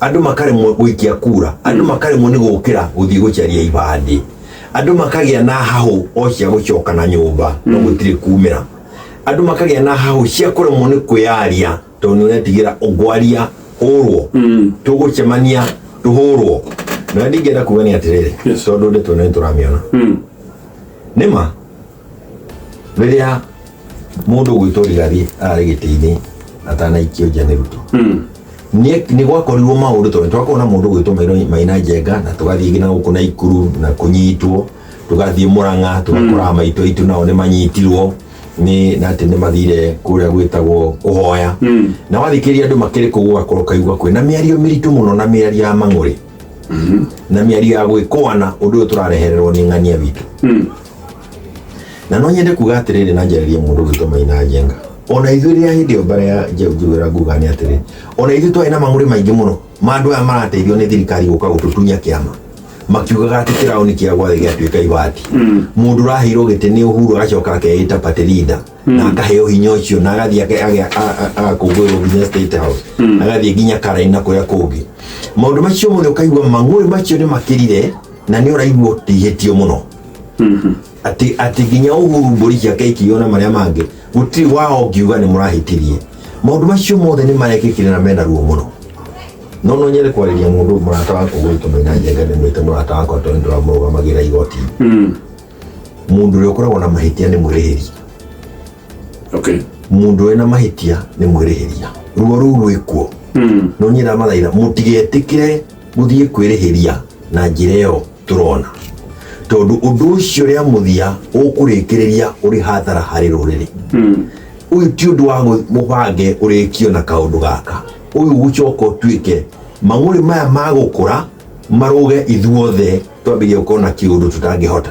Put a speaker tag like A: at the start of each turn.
A: Andũ makaremwo gũikia kura, andũ makaremwo nĩ gũkĩra gũthiĩ gũcaria ibandĩ, andũ makagĩa na hahũ o cia gũcoka na nyũmba no gũtirĩ kumĩra, andũ makagĩa na hahũ cia kũremwo nĩ kwĩyaria tondũ nĩ ũretigĩra ũngwaria hũrwo, tũgũcemania tũhũrwo. Na ndingĩenda kuga nĩ atĩrĩrĩ, tondũ ndeto ĩno nĩ tũramĩona nĩma rĩrĩa mũndũ ũgwĩtwo Rigathi ararĩ gĩtĩ-inĩ atanaikio nja nĩ Ruto, nĩ gwakorirwo maũndũ tondũ twakorwo na mũndũ ũgwĩtwo Maina Njenga na tũgathiĩ nginya gũkũ Naikuru na kũnyitwo, tũgathiĩ Murang'a tũgakora maitũ aitũ nao nĩ manyitirwo nĩ na atĩ nĩ mathire kũrĩa gwĩtagwo kũhoya. Na wathikĩrĩria andũ makĩrĩ kũu ũgakorwo ũkaigua kwĩna mĩario mĩritũ mũno na mĩario ya mang'ũrĩ na mĩario ya gwĩkũana ũndũ ũyũ tũrarehererwo nĩ ng'ania witũ. Na no nyende kuga atĩrĩrĩ na njarĩrie mũndũ ũgwĩtwo Maina Njenga, ona ithuĩ rĩrĩa hĩndĩ ĩyo mbere ya njũgĩra nguga nĩ atĩrĩ, ona ithuĩ twarĩ na mang'ũrĩ maingĩ mũno ma andũ aya marateithio nĩ thirikari gũka gũtũtunya kĩama, makiugaga atĩ kĩraũni kĩa gwathĩ gĩatuĩka ibati. Mũndũ ũraheirwo gĩtĩ nĩ Uhuru agacoka akeĩta party leader na akaheo hinya ũcio na agathiĩ agakũngũĩrwo nginya State House, agathiĩ nginya Karaina kũrĩa kũngĩ. Maũndũ macio mothe ũkaigua mang'ũrĩ macio nĩ makĩrire na nĩ ũraigua ũtihĩtio mũno atĩ nginya Uhuru mbũri ciake ikĩiywo na marĩa mangĩ gũtirĩ wao ngiuga nĩ mũrahĩtirie. Maũndũ macio mothe nĩ marekĩkire na mena ruo mũno. No no nyende kwarĩria mũndũ mũrata wakwa ũgwĩtwo Maina Njenga, ndĩmwĩte mũrata wakwa tondũ nĩ ndĩramũrũgamagĩra igoti-inĩ. Mũndũ ũrĩa ũkoragwo na mahĩtia nĩ mwĩrĩhĩria. Mũndũ wĩna mahĩtia nĩ mwĩrĩhĩria, ruo rũu rwĩkuo. No niĩ ndamathaitha mũtigetĩkĩre gũthiĩ kwĩrĩhĩria na njĩra ĩyo tũrona, tondũ ũndũ ũcio rĩa mũthia ũkũrĩkĩrĩria ũrĩ hathara harĩ rũrĩrĩ. Ũyũ ti ũndũ wa mũbange ũrĩkio na kaũndũ gaka, ũyũ gũcoka ũtuĩke mang'ũrĩ maya magũkũra marũge ithuothe twambĩrĩrie gũkorwo na kĩũndũ tũtangĩhota.